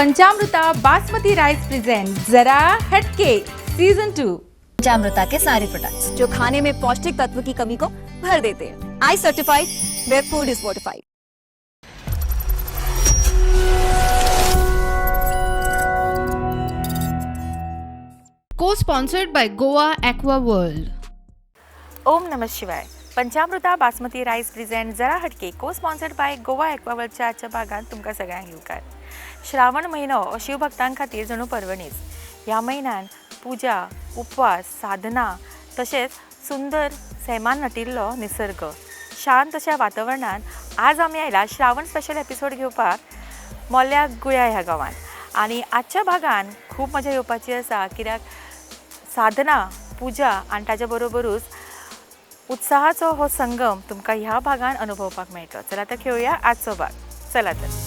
पंचामृता basmati rice present जरा हटके season 2। पंचामृता K सारे प्रोडक्ट्स जो खाने में पौष्टिक तत्व की कमी को भर देते हैं। I certified where food is fortified. Co-sponsored by Goa Aqua World. Om नमः शिवाय। पंचामृता बासमती राईस प्रेझेंट जरा हटके को स्पॉन्सर्ड बाय गोवा एक्वावर्ल्डच्या आजच्या भागात तुमकां सगळ्यांक येवकार। श्रावण म्हयनो हो शिवभक्तां खातीर जणू पर्वणीच। ह्या म्हयन्यान पुजा, उपवास, साधना तशेंच सुंदर सैमान नटिल्लो निसर्ग, शांत अशा वातावरणान आज आमी आयला श्रावण स्पेशल एपिसोड घेवपाक मोल्या गुळ्या ह्या गांवान। आनी आजच्या भागान खूब मजा येवपाची आसा, कित्याक साधना, पुजा आनी ताच्या बरोबरूच उत्साहाचो हो संगम तुमकां ह्या भागान अनुभवपाक मेळटलो। चला तर खेळुया आजचो भाग। चला तर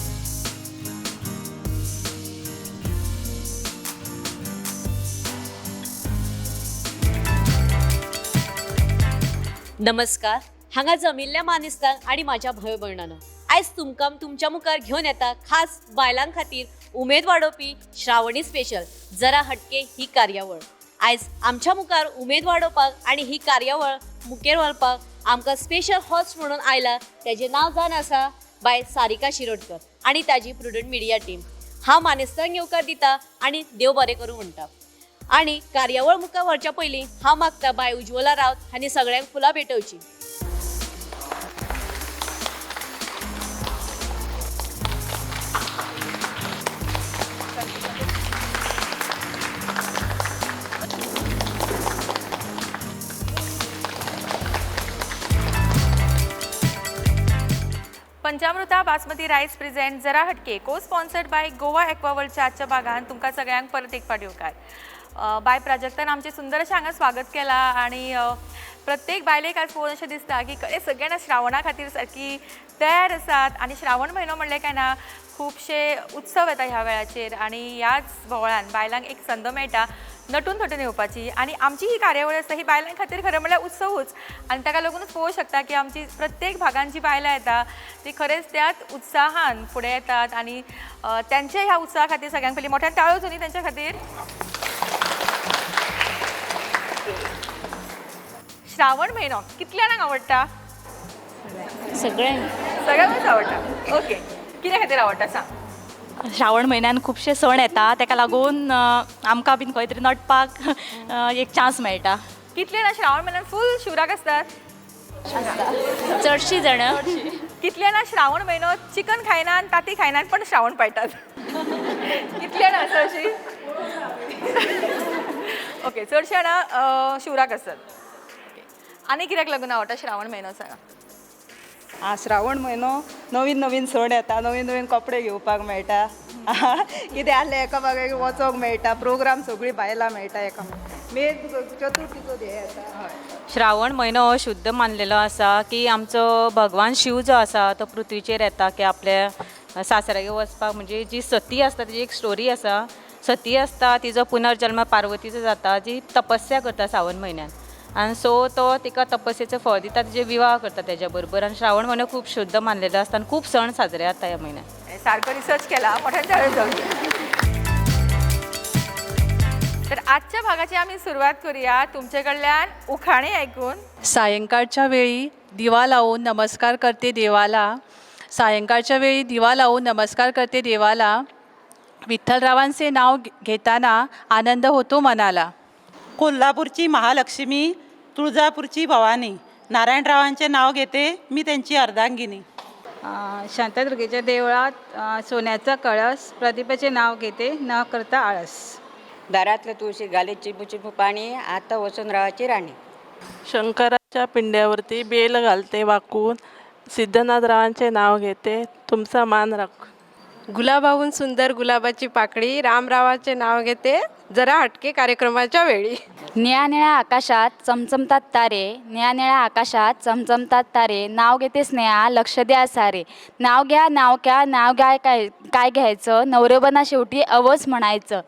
नमस्कार। हांगा जमिल्ल्या मानेस्तांक आनी म्हाज्या भय भयणांनो, आयज तुमकां तुमच्या मुखार घेवन येता खास बायलां खातीर उमेद वाडोवपी श्रावणी स्पेशल जरा हटके ही कार्यावळ। आयज आमच्या मुखार उमेद वाडोवपाक आनी ही कार्यावळ मुखेर व्हरपाक आमकां स्पेशल होस्ट म्हणून आयला तेजें नांव जावन आसा बाय सारिका शिरोडकर आनी ताजी प्रुडंट मिडिया टीम। हांव मानेस्तांक येवकार दिता आनी देव बरें करूं म्हणटा। आनी कार्यावळ मुखार व्हरच्या पयलीं हांव मागता बाय उज्वला रावत हांणी सगळ्यांक फुलां भेटोवची। पंचामृता बासमती राईस प्रेझेंट जरा हटके को स्पॉन्सर्ड बाय गोवा एक्वावर्ल्डच्या आजच्या भागान तुमकां सगळ्यांक परत एक फावट येवकार। बाय प्राजक्तान आमचें सुंदर अशें हांगा स्वागत केलां आनी प्रत्येक बायलेक आज पळोवन अशें दिसता की सगळ्यांना श्रावणा खातीर सारकी तयार आसात। आनी श्रावण म्हयनो म्हणलें काय ना खुबशे उत्सव येता ह्या वेळाचेर आनी ह्याच भोवळान बायलांक एक संद मेळटा नटून थटून येवपाची। आनी आमची ही कार्यावळ आसता ही बायलां खातीर खरें म्हणल्यार उत्सवूच आनी ताका लागूनच पळोवंक शकता की आमची प्रत्येक भागान जी बायलां येता ती खरेंच त्याच उत्साहान फुडें येतात आनी त्यांच्या ह्या उत्साहा खातीर सगळ्यांक पयलीं मोठ्यान टाळो जावनी तेंच्या खातीर। श्रावण म्हयनो कितल्या जाणांक आवडटा? सगळ्यांक। सगळ्यांकूच आवडटा। ओके, कित्या खातीर आवडटा सांग? श्रावण म्हयन्यान खुबशे सण येता, तेका लागून आमकां बीन खंय तरी नटपाक एक चान्स मेळटा। कितले जाणां श्रावण म्हयन्यान फूल शिवराक आसतात? चडशीं जाणां। कितले जाणां श्रावण म्हयनो चिकन खायना आनी तांती खायना पण श्रावण पाळटात? कितले जाणां आसा अशीं? ओके, चडशीं जाणां शिवराक आसतात। आनी कित्याक लागून आवडटा श्रावण म्हयनो सांगा? श्रावण म्हयनो नवीन नवीन सण येता, नवीन नवीन कपडे घेवपाक मेळटा, कितें आहलें एकामेकाक वचोंक मेळटा, प्रोग्राम सगळीं बायलां मेळटा एका मेन चतुर्थीचो हें येता। श्रावण म्हयनो हो शुद्ध मानलेलो आसा की आमचो भगवान शिव जो आसा तो पृथ्वीचेर येता की आपल्या सासऱ्यागेर वचपाक, म्हणजे जी सती आसता तिजी एक स्टोरी आसा। सती आसता तिजो पुनर्जन्म पार्वतीचो जाता, जी तपस्या करता श्रावण म्हयन्यान आनी सो तो तिका तपस्येचें फळ दिता, तिजे विवाह करता तेज्या बरोबर। आनी श्रावण म्हयनो खूब शुद्ध मानलेलो आसता आनी खूब सण साजरे जाता ह्या म्हयन्यान। सारको रिसर्च केला, मोठ्यान चालू जावया। तर आजच्या भागाची आमी सुरवात करूया तुमचे कडल्यान उखाणे ऐकून। सायंकाळच्या वेळी दिवा लावून नमस्कार करते देवाला, सायंकाळच्या वेळी दिवा लावून नमस्कार करते देवाला, विठ्ठलरावांचे नाव घेताना आनंद होतो मनाला। कोल्हापूरची महालक्ष्मी, तुळजापूरची भवानी, नारायणरावांचे नाव घेते मी त्यांची अर्धांगिनी। शांतादुर्गेच्या देवळात सोन्याचा कळस, प्रदीपाचे नाव घेते न करता आळस। दारातलं तुळशी घाले चिबू चिबू पाणी, आता वसंतरावाची राणी। शंकराच्या पिंड्यावरती बेल घालते वाकून, सिद्धनाथरावांचे नाव घेते तुमचा मान राखून। गुलाबाहून सुंदर गुलाबाची पाकळी, रामरावाचे नाव घेते जरा हटके कार्यक्रमाच्या वेळी। निळ्या निळ्या आकाशात चमचमतात तारे, निळ्या निळ्या आकाशात चमचमतात तारे, नाव घेते स्नेहा लक्ष द्या सारे, नाव घ्या नाव घ्या नाव घ्या काय काय घ्यायचं, नवरेबना शेवटी अवच म्हणायचं,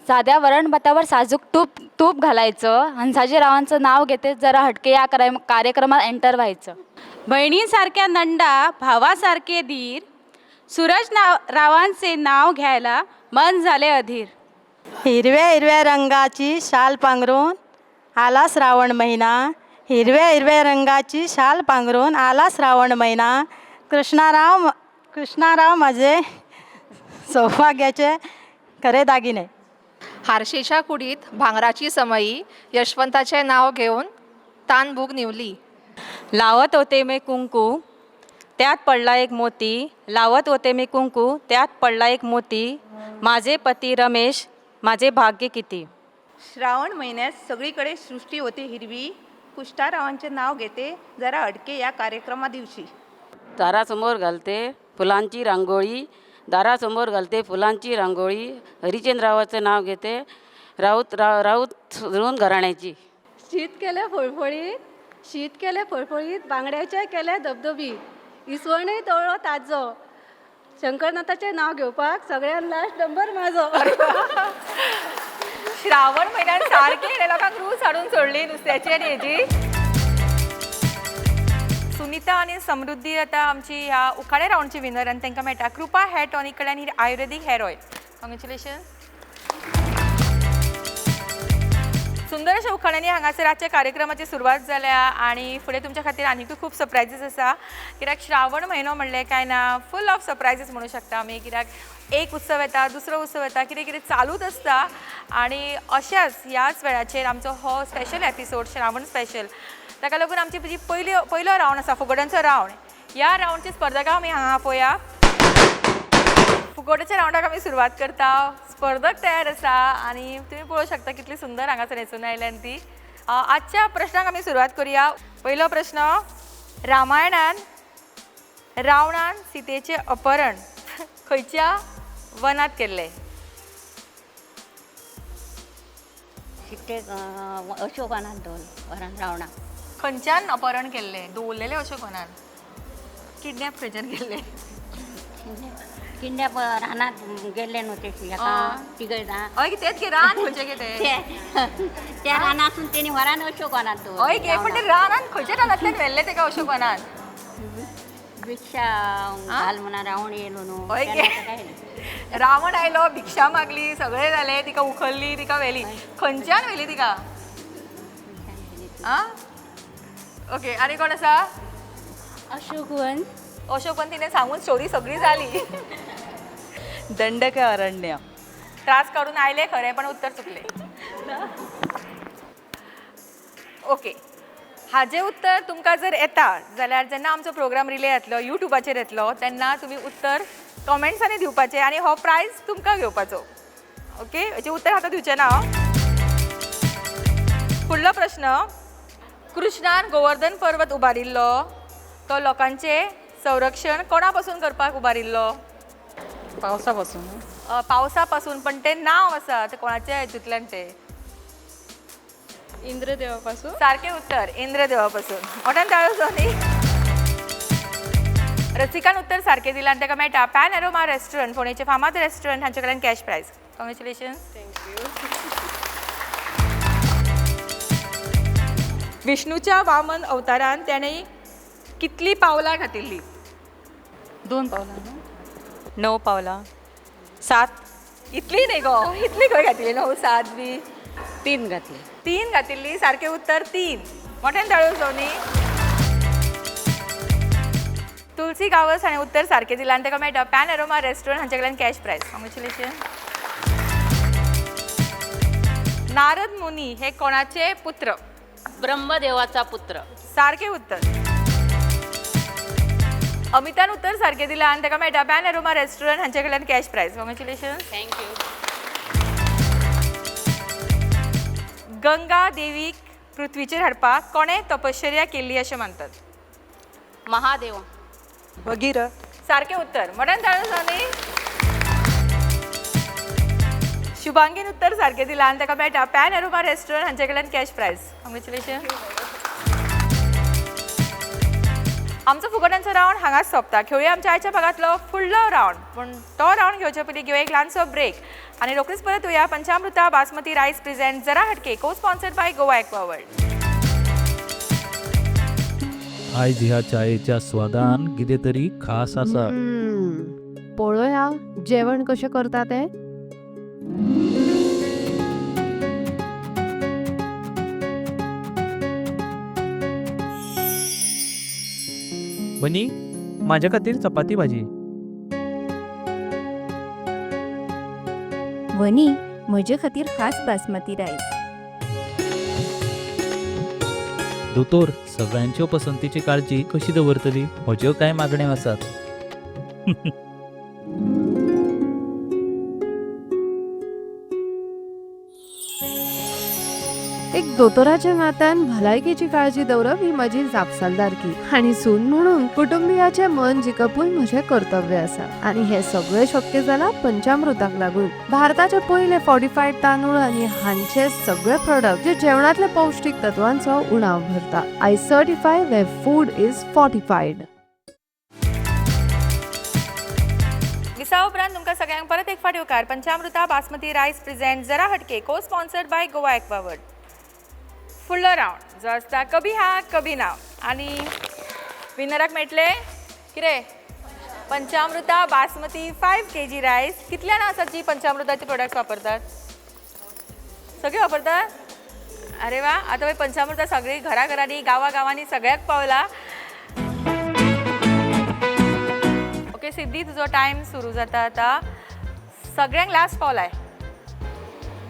साध्या वरण भातावर साजूक तूप तूप घालायचं, हंसाजीरावांचं नाव घेते जरा हटके या कार्यक्रमात एंटर व्हायचं। बहिणीसारख्या नंडा भावासारखे धीर, सूरज नाव रावांचे नाव घ्यायला मन झाले अधीर. हिरव्या हिरव्या रंगाची शाल पांघरून आला श्रावण महिना, हिरव्या हिरव्या रंगाची शाल पांघरून आला श्रावण महिना, कृष्णाराव कृष्णाराव माझे सौभाग्याचे खरे दागिने. हारशेच्या कुडीत भांगराची समई, यशवंताचे नाव घेऊन तानभूक निवली. लावत होते मी कुंकू त्यात पडला एक मोती, लावत होते मी कुंकू त्यात पडला एक मोती, माझे पती रमेश माझे भाग्य किती. श्रावण महिन्यात सगळीकडे सृष्टी होते हिरवी, कुष्ठारावांचे नाव घेते जरा अडके या कार्यक्रमा दिवशी. दारासमोर घालते फुलांची रांगोळी, दारासमोर घालते फुलांची रांगोळी, हरिचंद्ररावाचं नाव घेते राऊत राऊत रून घराण्याची. शीत केलें फळफळीत, शीत केलें फळफळीत, बांगड्याचें केलें धबधबीत, इसवणूय तळ्ळो ताजो, शंकरनाथाचें नाव घेवपाक सगळ्यान लास्ट नंबर म्हाजो. श्रावण म्हयन्यान सारकें लोकांक रूच हाडून सोडली नुस्त्याची आनी हेजी. सुनीता आनी समृद्धी आतां आमची ह्या उखाणे रावंडची विनर आनी तांकां मेळटा कृपा हेअर टॉनीक कडल्यान ही आयुर्वेदीक हेअर ऑयल. कॉंग्रेच्युलेशन. सुंदर अशा उखाण्यांनी हांगासर आजच्या कार्यक्रमाची सुरवात जाल्या आनी फुडें तुमच्या खातीर आनीकूय खूब सरप्रायजीस आसा, कित्याक श्रावण म्हयनो म्हणलें काय ना फूल ऑफ सरप्रायजीस म्हणूं शकता आमी, कित्याक एक उत्सव येता दुसरो उत्सव येता, कितें कितें चालूच आसता. आनी अशाच ह्याच वेळाचेर आमचो हो स्पेशल एपिसोड श्रावण स्पेशल, ताका लागून आमची जी पयलो रावंड आसा फुगड्यांचो रावंड, ह्या रावंडची स्पर्धकां आमी हांगा आपोवया. फुगोट्याच्या रावंडाक आमी सुरवात करता. स्पर्धक तयार आसा आनी तुमी पळोवंक शकता कितली सुंदर हांगासर न्हेसून आयल्यान ती. आजच्या प्रश्नाक आमी सुरवात करुया. पयलो प्रश्न, रामायणान रावणान सीतेचें अपहरण खंयच्या वनांत केल्लें? सीतेक अशोक वनांत दवरलें रावणान. खंयच्यान अपहरण केल्लें? दवरलेलें अशोक वनांत. किडनॅप खंयच्यान केल्लें? किडनॅप रानात गेल्ले न्हू ते हेका तिगय जाण. हय तेच गे, रान खंयचें गे तें? त्या रानासून तेणी व्हरान अशोक वनांत दवरलें. हय गे, पण ते रानान खंयच्या रानांतल्यान व्हेल्लें तेका अशोक वनांत? भिक्षा घाल म्हणून रावण येयलो न्हू. हय गे, रावण आयलो, भिक्षा मागली, सगळें जालें, तिका उखल्ली, तिका व्हेली. खंयच्यान व्हेली तिका? आं ओके, आनी कोण आसा? अशोकवन. अशोकवन तिणें सांगून स्टोरी सगळी जाली. दंडक अरण्य. त्रास काडून आयले खरें, पण उत्तर चुकलें. ओके, हाजें उत्तर तुमकां जर येता जाल्यार जेन्ना आमचो प्रोग्राम रिले येतलो युट्यूबाचेर येतलो तेन्ना तुमी उत्तर कॉमेंट्सांनी दिवपाचें आनी हो प्रायज तुमकां घेवपाचो. ओके, हेचें उत्तर आतां दिवचें ना हांव. फुडलो प्रश्न, कृष्णान गोवर्धन पर्वत उबारिल्लो तो लोकांचें संरक्षण कोणा पासून करपाक उबारिल्लो? पावसा पासून. पावसा पासून, पण तें नांव आसा तें कोणाच्या हेतूंतल्यान तें? इंद्रदेवा पासून. सारकें उत्तर, इंद्रदेवा पासून. मोठ्यान ताळयो जावं न्ही. रसिकान उत्तर सारकें दिलां आनी ताका मेळटा पॅन एरोमा रेस्टॉरंट फोंडेचें फामाद रेस्टॉरंट हांचे कडल्यान cash prize. Congratulation. Thank you. विष्णूच्या वामन अवतारान ताणें कितलीं पावलां घातिल्लीं? 2 पावलां न्हू? 9 पावलां. 7. इतली न्ही गो, इतली खंय घातिल्ली? 9 7 बी. 3 घातली. 3 घातिल्ली, सारकें उत्तर 3. मोठ्यान ताळयो जावं न्ही. तुलसी गांवस हाणें उत्तर सारकें दिलां आनी ताका मेळटा पॅन एरोमा रेस्टॉरंट हांचे कडल्यान कॅश प्रायज. कॉंग्रेच्युलेशन. नारद मुनी हे कोणाचे पुत्र? ब्रह्मदेवाचा पुत्र. सारकें उत्तर. अमितान उत्तर सारकें दिलां आनी ताका मेळटा पॅन एरोमा रेस्टॉरंट हांचे कडल्यान cash prize. Congratulation. Thank you. Ganga देवीक पृथ्वीचेर हाडपाक कोणें तपश्चर्या केल्ली अशें मानतात? महादेव. भगीरथ. सारकें उत्तर. मोठ्यान ताळयो जावं न्ही. शुभांगीन उत्तर सारकें दिलां आनी ताका मेळटा पॅन एरोमा रेस्टॉरंट हांचे कडल्यान कॅश प्रायज. कॉंग्रेच्युलेशन. आमचो फुगड्यांचो रावंड हांगाच सोंपता. खेळुया आमच्या आयच्या भागांतलो फुडलो रावंड, पूण तो रावंड घेवचे पयलीं घेवया एक ल्हानसो ब्रेक आनी रोखडीच परत येवया. पंचामृता बासमती रायस प्रेझेंट जरा हटके को sponsored by Goa aqua world. आयज ह्या चायेच्या स्वादान कितें तरी खास आसा. पळोवया जेवण कशें करता तें. वनी, म्हाज्या खातीर चपाती भाजी. वनी, म्हजे खातीर खास बासमती रायस. दोतोर, सगळ्यांच्यो पसंतीची काळजी कशी दवरतली? म्हज्यो कांय मागण्यो आसात. एक दोतोराच्या नात्यान भलायकेची काळजी दवरप ही म्हजी जापसालदारकी आनी सून म्हणून कुटुंबियाचें मन जिखपूय म्हजें कर्तव्य आसा आनी हें सगळें शक्य जालां पंचामृताक लागून. भारताचे पयले फॉर्टिफायड तांदूळ आनी हांचे सगळे प्रोडक्ट जे जेवणांतल्या पौश्टीक तत्वांचो उणाव भरता. I certify where food is fortified. विसावा उपरांत तुमकां सगळ्यांक परत एक फावट येवकार. पंचामृता बासमती रायस प्रेझेंट जरा हटके, को स्पॉन्सर्ड बाय गोवा एक्वावर्ल्ड. फुडलो रावंड जो आसता कभी हा कभी ना आनी विनराक मेळटले कितें? पंचामृता बासमती 5 kg rice. कितले जाणां आसात जी पंचामृताचे प्रोडक्ट्स वापरतात? सगळे वापरतात? अरे वा, आतां पळय पंचामृता सगळीं घरा घरांनी गांवा गांवांनी सगळ्याक पावला. ओके सिद्धी, तुजो टायम सुरू जाता आतां. सगळ्यांक लास्ट पावलाय.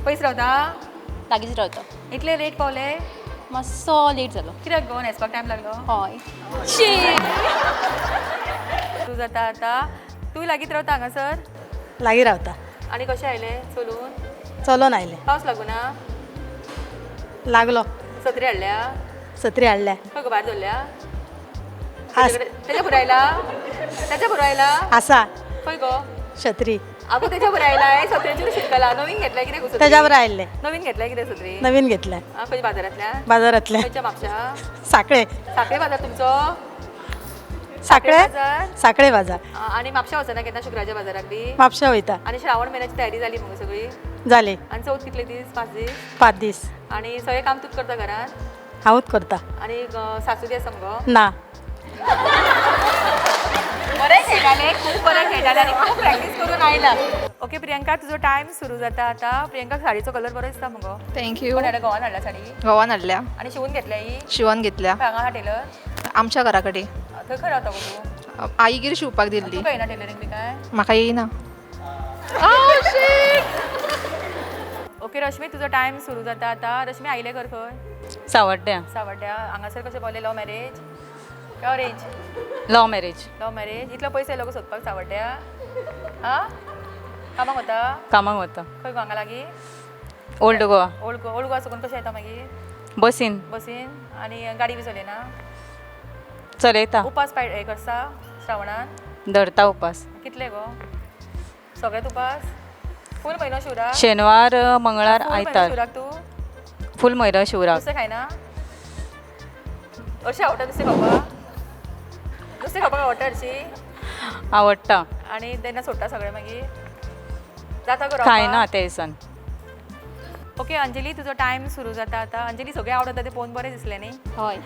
पयस रावता? लागींच रावता. इतले लेट पावले? मातसो लेट जालो. कित्याक गो न्हेसपाक टायम लागलो? हय. तूं जाता आतां. तूं लागींच रावता हांगासर? लागीं रावता. आनी कशें आयलें चलून? चलोन आयलें. पावस लागूना? लागलो. सत्री हाडल्या? सत्री हाडल्या. खंय गो भायर दवरल्या? तेच्या बरोबर आयला? तेच्या बरोबर आयला? आसा. खंय गो? सत्री. आगो तेच्या बरोबर आयला? सत्रेचेर शिकला. नवीन घेतल्या कितें गो सत्री? तेच्या बरोबर आयिल्लें. नवीन घेतल्या कितें सत्री? नवीन घेतल्या. खंय बाजारांतल्या? बाजारांतल्या. खंयच्या? म्हापशा? साखळे. साखळे बाजार तुमचो? साखळे साखळे बाजार. आनी म्हापशा वचना केन्ना शुक्राच्या बाजाराक बी? म्हापशा वयता. आनी श्रावण म्हयन्याची तयारी जाली मगो सगळी? जाली. आनी चवथ कितले दीस? 5 दीस? 5 दीस. आनी सगळें काम तूंच करता घरांत? हांवूच करता. आनी सासू बी आसा मगो? ना. बरें खेळटालें, खूब बरें खेळटालें आनी खूब प्रॅक्टीस करून आयला. ओके प्रियंका, तुजो टायम सुरू जाता आतां. प्रियंका, साडीचो कलर बरो दिसता मगो. Thank you. कोण हाडल्या? गोवान हाडल्या साडी? गोवान हाडल्या. आनी शिवून घेतल्या ही? शिवून घेतल्या. हांगा आहा टेलर? आमच्या घरा कडेन. थंय खंय रावता गो तूं? आईगेर शिवपाक दिल्ली. तुका येना टेलरींग बी काय? म्हाका येयना. ओके रश्मी, तुजो टायम सुरू जाता आतां. रश्मी, आयलें घर खंय? सावड्ड्या. सावड्ड्या. हांगासर कशें पावलें? लव मॅरेज काय arrange? Love marriage. Love marriage. इतलो पयस आयलो गो सोदपाक सावड्ड्या? आं, कामाक वता? कामाक वता. खंय गो हांगा लागीं? Old Goa. Old Goa. Old Goa साकून कशें येता मागीर? बसीन. बसीन. आनी गाडी बी चलयना? चलयता. उपास हें करता श्रावणान? धरता उपास. कितले गो? सगळेच उपास? फूल म्हयनो शिवराक? शेनवार, मंगळार, आयतार. शिवराक तूं? फूल म्हयनो शिवराक. नुस्तें खायना? हरशीं आवडटा नुस्तें खावपाक? नुस्तें खावपाक आवडटा हरशीं? आवडटा. आनी तेन्ना सोडटा सगळें मागीर? जाता गो? खायना त्या दिसान. ओके अंजली, तुजो टायम सुरू जाता आतां. अंजली, सगळें आवडटा तें पळोवन बरें दिसलें न्ही? हय.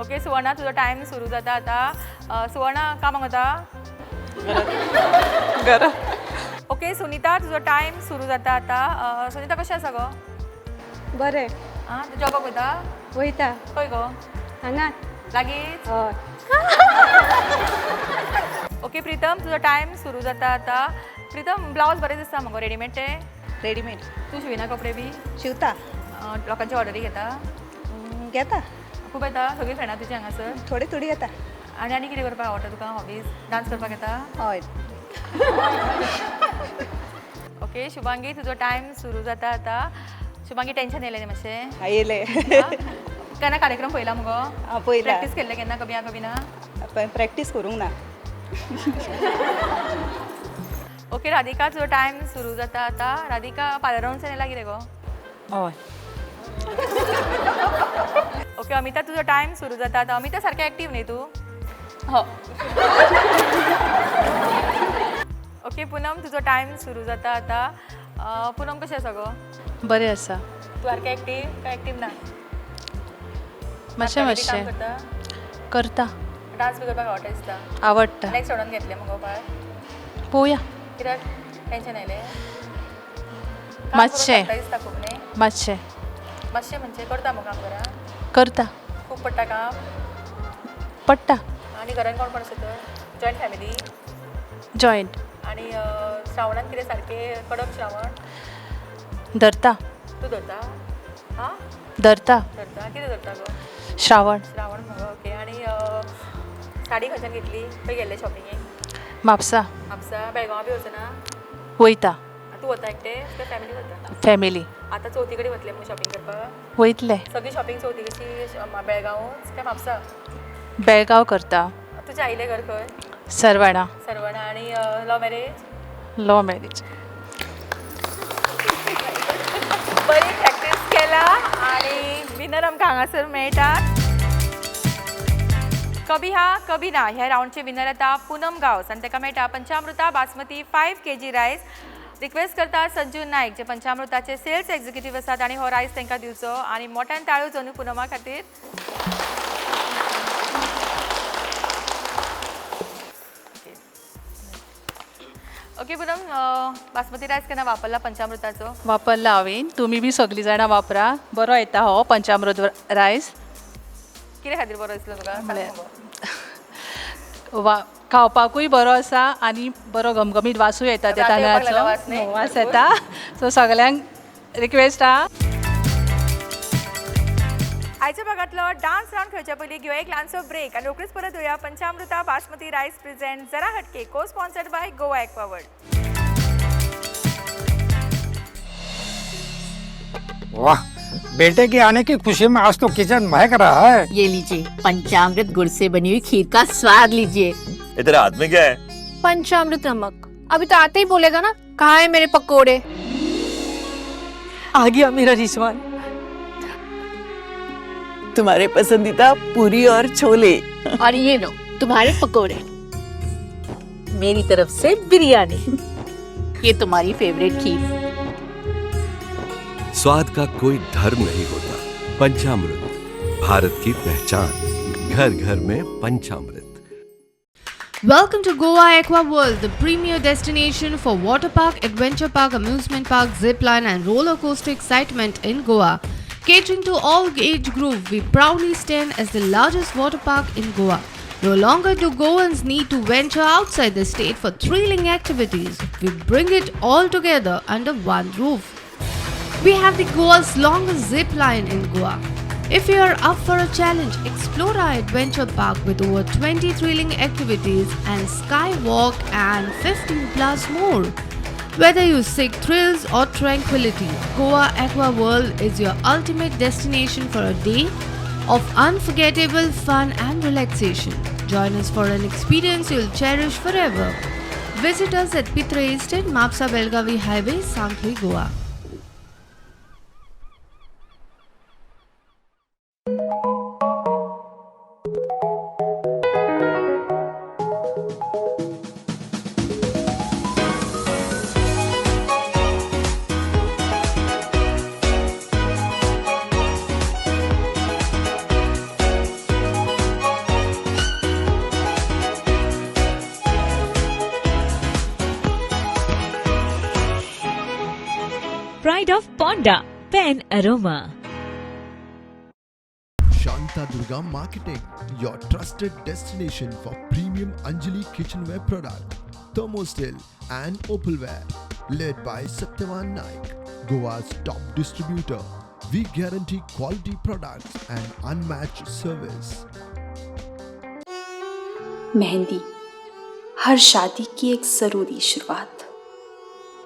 ओके सुवर्णा, तुजो टायम सुरू जाता आतां. सुवर्णा, कामाक वता? घरा. ओके सुनीता, तुजो टायम सुरू जाता आतां. सुनीता, कशें आसा गो? बरें. आं, तूं जॉबाक वयता? वयता. खंय गो? हांगाच. लागींच? हय. ओके प्रितम, तुजो टायम सुरू जाता आतां. प्रितम, ब्लावज बरें दिसता मगो? रेडीमेड ते? रेडीमेड. तूं शिविना कपडे बी? शिवता. लोकांची ऑर्डरी घेता? घेता. खूब येता? सगळीं फ्रेंडां तुजी हांगासर? थोडी थोडी येता. आनी आनी कितें करपाक आवडटा तुका? हॉबीज? डांस करपाक येता? हय. ओके शुभांगी, तुजो टायम सुरू जाता आतां. शुभांगी, टेन्शन येयलें न्ही मातशें? येयलें. केन्ना कार्यक्रम पळयला मुगो? पळयला. प्रॅक्टीस केल्लें केन्ना कभी हा कभी ना? प्रॅक्टीस करूंक ना. ओके राधिका, तुजो टायम सुरू जाता आतां. राधिका, पार्लरान येयला कितें गो? हय. ओके अमिता, तुजो टायम सुरू जाता आतां. अमिता, सारकें एक्टीव न्ही तूं? हो. ओके पुनम, तुजो टायम सुरू जाता आतां. पुनम, कशें आसा गो? बरें आसा. तूं सारकें एक्टीव काय एक्टीव ना? मातशें मातशें करता. डान्स बी करपाक आवडटा दिसता. आवडटा. नेक्स्ट रावंडान घेतलें मुगो बाय? पळोवया. कित्याक टेन्शन आयलें? मातशें. दिसता खूब न्ही? मातशें. मातशें म्हणजे करता मुगो काम घरा? करता. खूब पडटा काम? पडटा. आनी घरान कोण कोण आसा तर? Joint family? Joint. आनी श्रावणान कितें सारकें कडक श्रावण? धरता. तूं धरता? आं, धरता. धरता? कितें धरता गो? श्रावण. श्रावण मुगो. ओके. आनी साडी खंयच्यान घेतली? खंय गेल्ले शॉपिंगेक? म्हापसा. म्हापसा. बेळगांवा बी वचना? वयता. तूं वता एकटें काय फॅमिली वता? फॅमिली. आतां चवथी कडेन वतलें मुगो शॉपिंग करपाक? वयतले. सगळी शॉपिंग चवथी कशी बेळगांवूच काय म्हापसा? बेळगांव करता. तुजें आईलें घर खंय? सरवणा. सरवणा. आनी लव मॅरेज? Love marriage. बरी प्रॅक्टीस केला आनी विनर आमकां हांगासर मेळटा. कभी हा कभी ना ह्या रावंडचे विनर येता पुनम गांवस आनी ताका मेळटा Panchamruta basmati 5 kg rice. Request करता संजू नायक जे पंचामृताचे सेल्स एक्झिक्युटीव आसात आनी हो रायस तांकां दिवचो आनी मोठ्यान ताळयो जावन पुनमा खातीर. ओके पुनम, बासमती रायस केन्ना वापरला पंचामृताचो? वापरला हांवें. तुमी बी सगळीं जाणां वापरा, बरो येता हो पंचामृत रायस. कितें खातीर बरो दिसलो तुका? वा खावपाकूय बरो आसा आनी बरो घमघमीत वासूय येता त्या तांदळाचो वास येता. सो सगळ्यांक रिक्वेस्ट आहा. आयच्या भागांतलो डान्स रावंड खेळच्या पयलीं घेवया एक ल्हानसो ब्रेक आनी रोखडीच परत येवया. पंचामृता बासमती रायस प्रेझेंट जरा हटके को स्पॉन्सर्ड बाय गोवा एक्वावर्ल्ड. वाह, बेटे के आने की खुशी में आज तो किचन महक रहा है. ये लीजिए पंचामृत गुड़ से बनी हुई खीर का स्वाद लीजिए. इधर हाथ में क्या है? पंचामृत नमक. अभी तो आते ही बोलेगा ना, कहाँ है मेरे पकोड़े? आ गया मेरा रिजवान. तुम्हारे पसंदीदा पूरी और छोले. और ये लो तुम्हारे पकोड़े. मेरी तरफ से बिरयानी. ये तुम्हारी फेवरेट खीर. स्वाद का कोई धर्म नहीं होता. पंचामृत भारत की पहचान. घर घर में पंचामृत. Welcome to Goa Aqua World, the premier destination for water park, adventure park, amusement park, zip line and roller coaster excitement in Goa. Catering to all age group, we proudly stand as the largest water park in Goa. No longer do Goans need to venture outside the state for thrilling activities. We bring it all together under one roof. We have the Goa's longest zip line in Goa. If you are up for a challenge, explore our adventure park with over 20 thrilling activities and skywalk and 15 plus more. Whether you seek thrills or tranquility, Goa Aqua World is your ultimate destination for a day of unforgettable fun and relaxation. Join us for an experience you'll cherish forever. Visit us at Pitra Estate, Mapsa Belgavi Highway, Sankhli, Goa. Pride of Ponda, Pen Aroma. Shanta Durga Marketing, your trusted destination for premium Anjali kitchenware product, thermosteel and opalware. Led by Satyavan Naik, Goa's top distributor. We guarantee quality products and unmatched service. Mehndi हर शादी की एक ज़रूरी शुरुआत.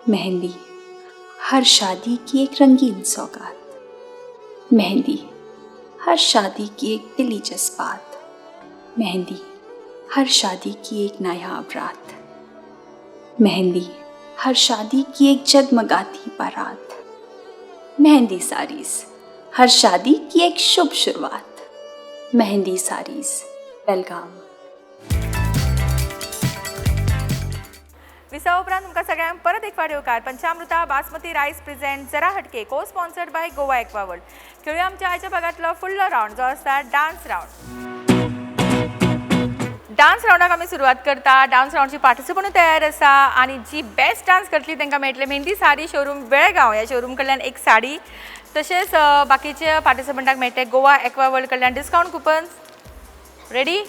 मेहंदी हर शादी की एक रंगीन सौगात. मेहंदी हर शादी की एक दिली जज्बात. मेहंदी हर शादी की एक नायाब रात. मेहंदी हर शादी की एक जगमगाती बारात. मेहंदी साड़ीज हर शादी की एक शुभ शुरुआत. मेहंदी साड़ीज, बेलगाम. विसा उपरांत तुमकां सगळ्यांक परत एक फावट येवकार. पंचामृता बासमती रायस प्रेझेंट जरा हटके को स्पॉन्सर्ड बाय गोवा एक्वावर्ल्ड. खेळुया आमच्या आयच्या भागांतलो फुडलो रावंड जो आसता डान्स रावंड. डान्स रावंडाक आमी सुरवात करता. डान्स रावंडची पार्टिसिपंटूय तयार आसा आनी जी बेस्ट डान्स करतली तांकां मेळटले मेहंदी साडी शोरूम बेळगांव ह्या शोरूम कडल्यान एक साडी, तशेंच बाकीच्या पार्टिसिपंटाक मेळटले गोवा एक्वा वर्ल्ड कडल्यान डिस्कावंट कुपन्स. रेडी?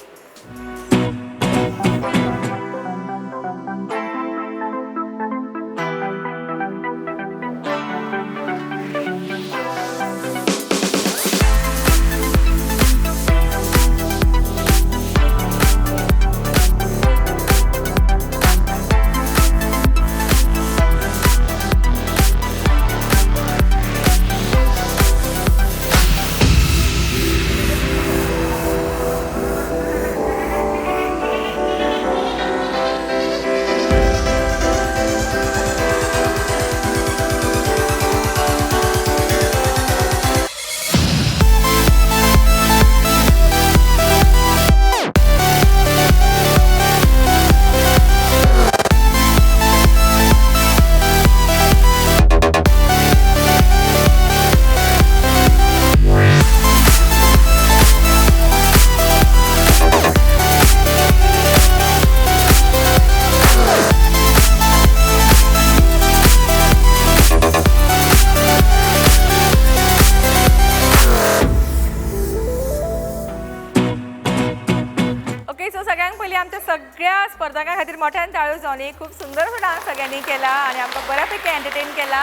सगळ्या स्पर्धकां खातीर मोठ्यान ताळयो जावनी. खूब सुंदर डान्स सगळ्यांनी केला आनी आमकां बऱ्यापैकी एंटरटेन केला.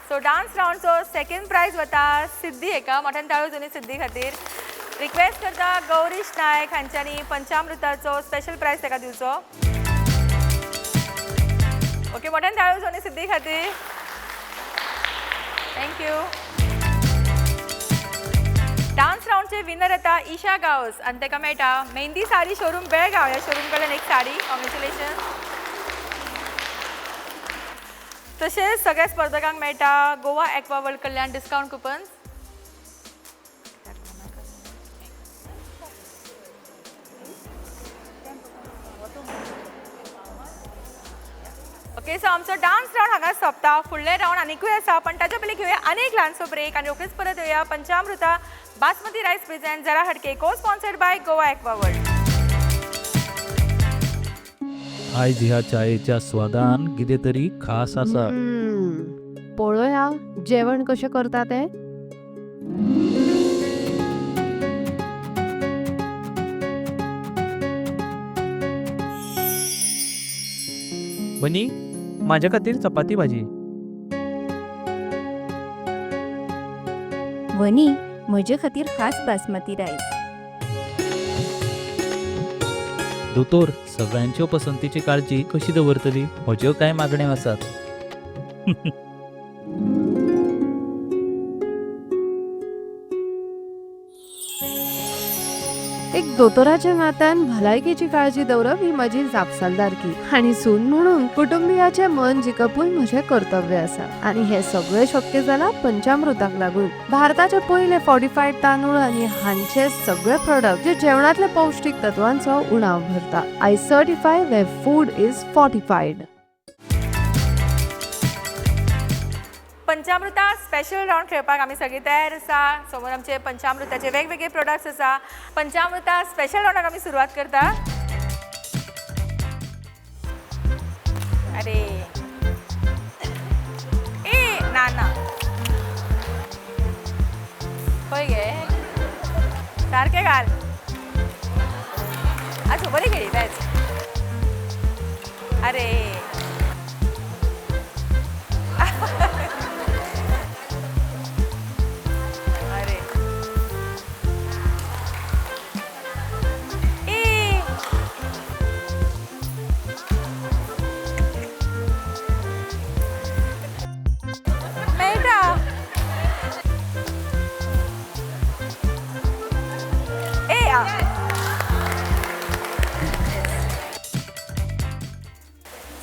सो डान्स रावंडचो सेकंड प्रायज वता सिद्धी हेका. मोठ्यान ताळयो जावनी सिद्धी खातीर. रिक्वेस्ट करता गौरीश नायक हांच्यांनी पंचामृताचो स्पेशल प्रायज ताका दिवचो. ओके, मोठ्यान ताळयो जावनी सिद्धी खातीर. Thank you. Dance रावंडचे विनर येता ईशा गांवस आनी ताका मेळटा मेहंदी साडी शोरूम बेळगांव ह्या शोरूम कडल्यान एक साडी. कॉंग्रेच्युलेशन. तशेंच सगळ्या स्पर्धकांक मेळटा गोवा एक्वा वर्ल्ड कडल्यान डिस्कावंट कुपन्स. ओके, सो आमचो डान्स रावंड हांगा सोंपता. फुडले रावंड आनिकूय आसा, पण ताच्या पयलीं घेवया आनी एक ल्हानसो ब्रेक आनी रोखडीच परत येवया पंचामृता बासमती रायस प्रेझेंट जरा हटके को sponsored by Goa aqua world. आयज ह्या चायेच्या स्वादान कितें तरी खास आसा. पळोवया जेवण कशें करता तें. बनी, माझ्या खातीर चपाती भाजी. वनी, म्हजे खातीर खास बासमती रायस. दोतोर, सगळ्यांच्यो पसंतीची काळजी कशी दवरतली? म्हज्यो कांय मागण्यो आसात. एक दोतोराच्या नात्यान भलायकेची काळजी दवरप ही म्हजी जापसालदारकी आनी सून म्हणून कुटुंबियाचें मन जिखपूय म्हजें कर्तव्य आसा आनी हें सगळें शक्य जालां पंचामृताक लागून. भारताचे पयले फॉर्टिफायड तांदूळ आनी हांचे सगळे प्रोडक्ट जे जेवणांतल्या पौश्टीक तत्वांचो उणाव भरता. I certify where food is fortified. Panchamruta special round खेळपाक आमी सगळीं तयार आसा. समोर आमचे पंचामृताचे वेगवेगळे प्रोडक्ट्स आसा. पंचामृता स्पेशल रावंडाक आमी सुरवात करता. अरे ए ना ना खंय गे सारकें घाल. आज बरी खेळी बेज. अरे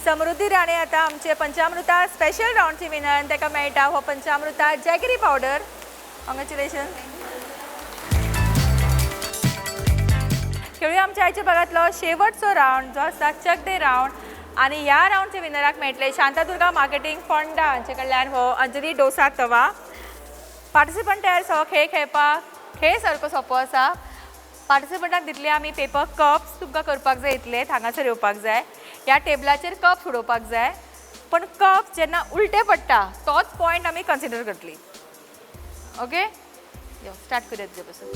समृद्धी राणे आता आमचे पंचामृता स्पेशल रावंडची विनर आनी ताका मेळटा हो पंचामृता जॅगरी पावडर. कॉंग्रेच्युलेशन. खेळूया आमच्या आयच्या भागांतलो शेवटचो रावंड जो आसा चक दे रावंड आनी ह्या रावंडच्या विनराक मेळटले शांतादुर्गा मार्केटींग फोंडा हांचे कडल्यान हो अंजली डोसा तवा. पार्टिसिपंट तयार आसा हो खेळ खेळपाक. खेळ सारको सोंपो आसा. पार्टिसिपंटांक दितले आमी पेपर कप्स. तुमकां करपाक जाय इतले हांगासर येवपाक जाय, ह्या टेबलाचेर कप्स उडोवपाक जाय. पण कप जेन्ना उलटे पडटा तोच पॉयंट आमी कन्सिडर करतली. ओके, यो स्टार्ट करूया तुजे पासून.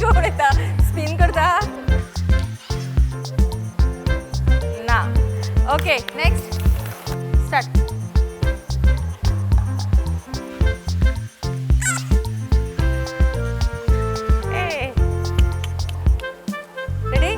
कोण येता स्पिन करता ना. Okay, next start. Ready?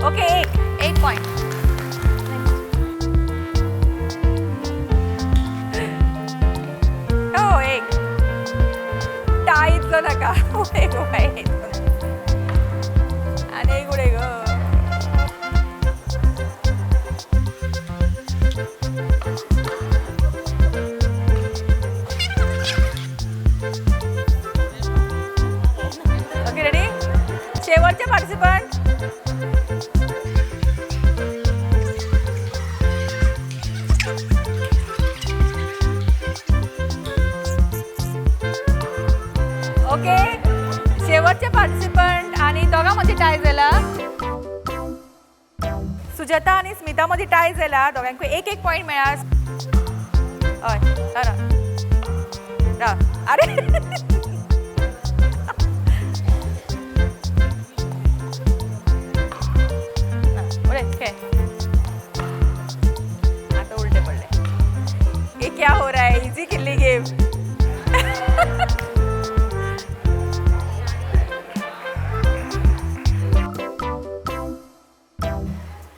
Okay, एक पॉइंट. हो, एक टाय इतलो नाका. एक आनी एक उडय गो. Okay, ready? शेवटचे पार्टिसिपंट. ओके, शेवटचे पार्टिसिपंट आणि दोगां मदीं टाय जाला. सुजाता आनी स्मिता मदीं टाय जाला. दोगांकूय एक एक पॉयंट मेळ्ळा. हय, राव. अरे उडय, आता उलटे पडले. ये क्या हो रहा है? इजी किल्ली गेम.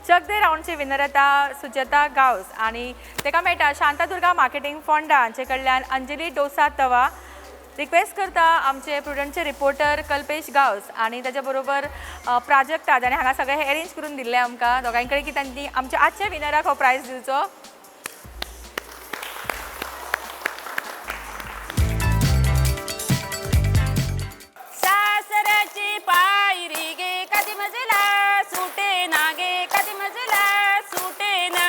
चक दे रावंडचे विनर येता सुजाता गांवस आनी ताका मेळटा शांतादुर्गा मार्केटिंग फोंडा हांचे कडल्यान अंजली डोसा तवा. रिक्वेस्ट करता आमचे प्रुडंटचे रिपोर्टर कल्पेश गांवस आनी ताच्या बरोबर प्राजक्ता जाणें हांगा सगळें हें एरेंज करून दिल्लें आमकां दोगांय कडेन की तांणी आमच्या आजच्या विनराक हो प्रायज दिवचो. सासऱ्याची पायरी गे कधी मजला सुटे ना गे कधी मजला सुटे ना.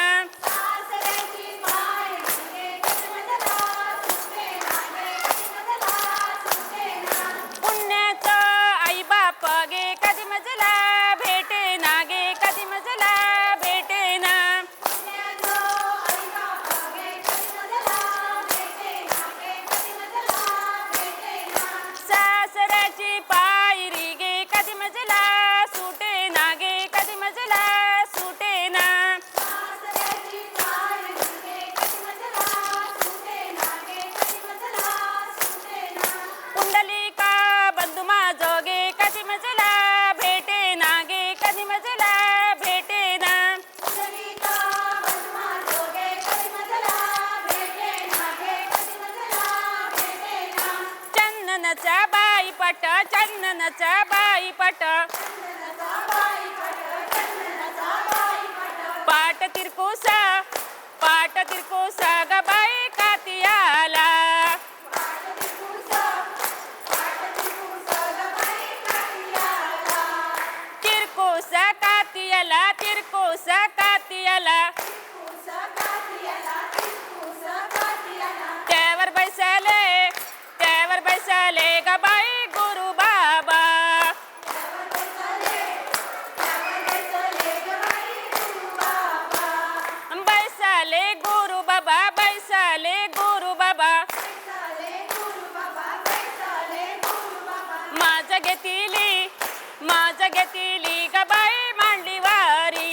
पुण्याचा आई बाप गे कधी मजला भेटे ना गे कधी मजला भेटे ना. सासऱ्याची पायरी गे कधी मजला सुटे ना गे कधी मजला सुटे ना. पुंडलिका बंधू माझं गे कधी मजला भेटे ना गे कधी मजला भेटे ना. चंदनाचा बाई पट चंदनाचा बाई पट पाट तिरकुसा पाट तिरकुसा ग बाई कातियाला. तिरकुसा कातियाला तिरकुसा कातियाला त्यावर बैसले ग बाई गुरु बाबा. बैसले गुरु बाबा बैसले गुरु बाबा माझ घेतली ग बाई मांडली वारी.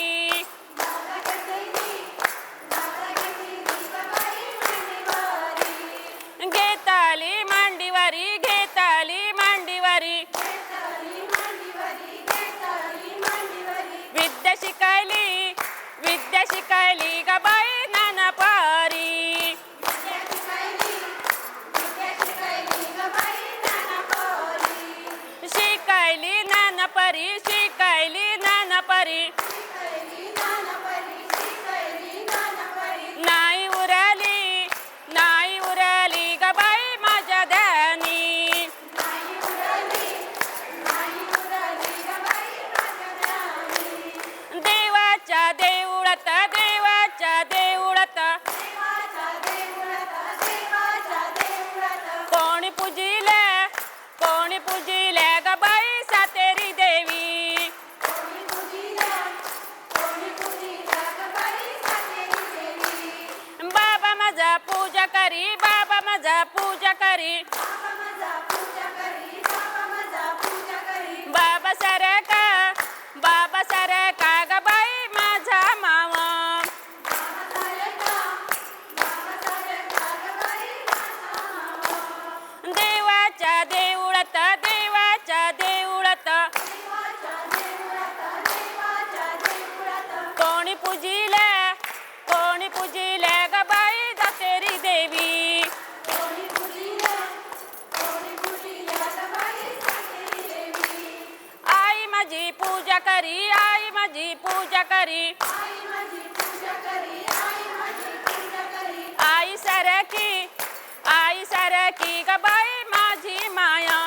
घेताली मांडीवारी घेताली मांडीवारी विद्या शिकायली ग बाई नाना पारी. शिकायली नाना परी शिकायली पूजा करी, बाबा माझा पूजा करी, बाबा सारखा, बाबा सारखा ग बाई माझा मामा. देवाच्या देवळात, देवाच्या देवळात, कोणी पूजिले, कोणी पूजिले ग बाई जातेरी देवी. आई माझी पूजा करी, आई माझी पूजा करी, आई सारखी, आई सारखी ग बाई माझी माया.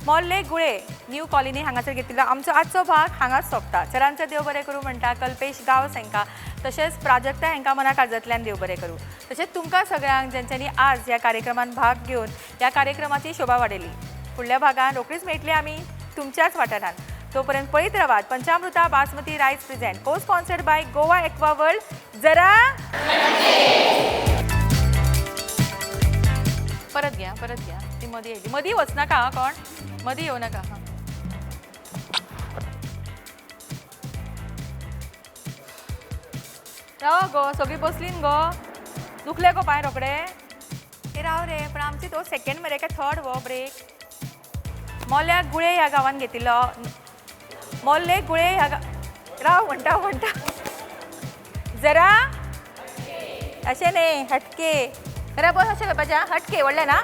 मोल्ले गुळे न्यू कॉलनी हांगासर घेतिल्लो आमचो आजचो भाग हांगाच सोंपता. सरांचो देव बरें करूं म्हणटा कल्पेश गांवस हांकां, तशेंच प्राजक्ता हांकां मना काळजांतल्यान देव बरें करूं. तशेंच तुमकां सगळ्यांक जेंच्यांनी आज ह्या कार्यक्रमान भाग घेवन ह्या कार्यक्रमाची शोभा वाडयली. फुडल्या भागान रोखडीच मेळटली आमी तुमच्याच वाठारांत. तोपर्यंत पळयत रावात Panchamruta basmati rice present co sponsored by Goa aqua world. जरा परत घ्या, परत घ्या, ती मदीं येयली. मदीं वचनाका आं, कोण मदीं येवं नाका. हां राव गो, सगळीं बसलीन गो, दुखले गो पांय रोखडे. ए राव रे, पण आमची तो सेकंड मरे काय थर्ड हो ब्रेक. मोल्या गुळे ह्या गांवान घेतिल्लो, मोल्ले गुळे ह्या राव म्हणटा म्हणटा जरा अशें न्ही हटके जरा बस अशें करपाचें आं, हटके व्हडलें ना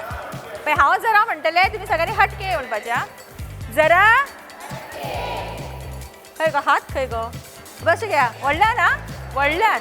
पळय हांव जरा म्हणटलें तुमी सगळ्यांनी हटके म्हणपाचें आं. जरा खंय गो हात, खंय गो, बस घ्या व्हडल्यान आं, व्हडल्यान.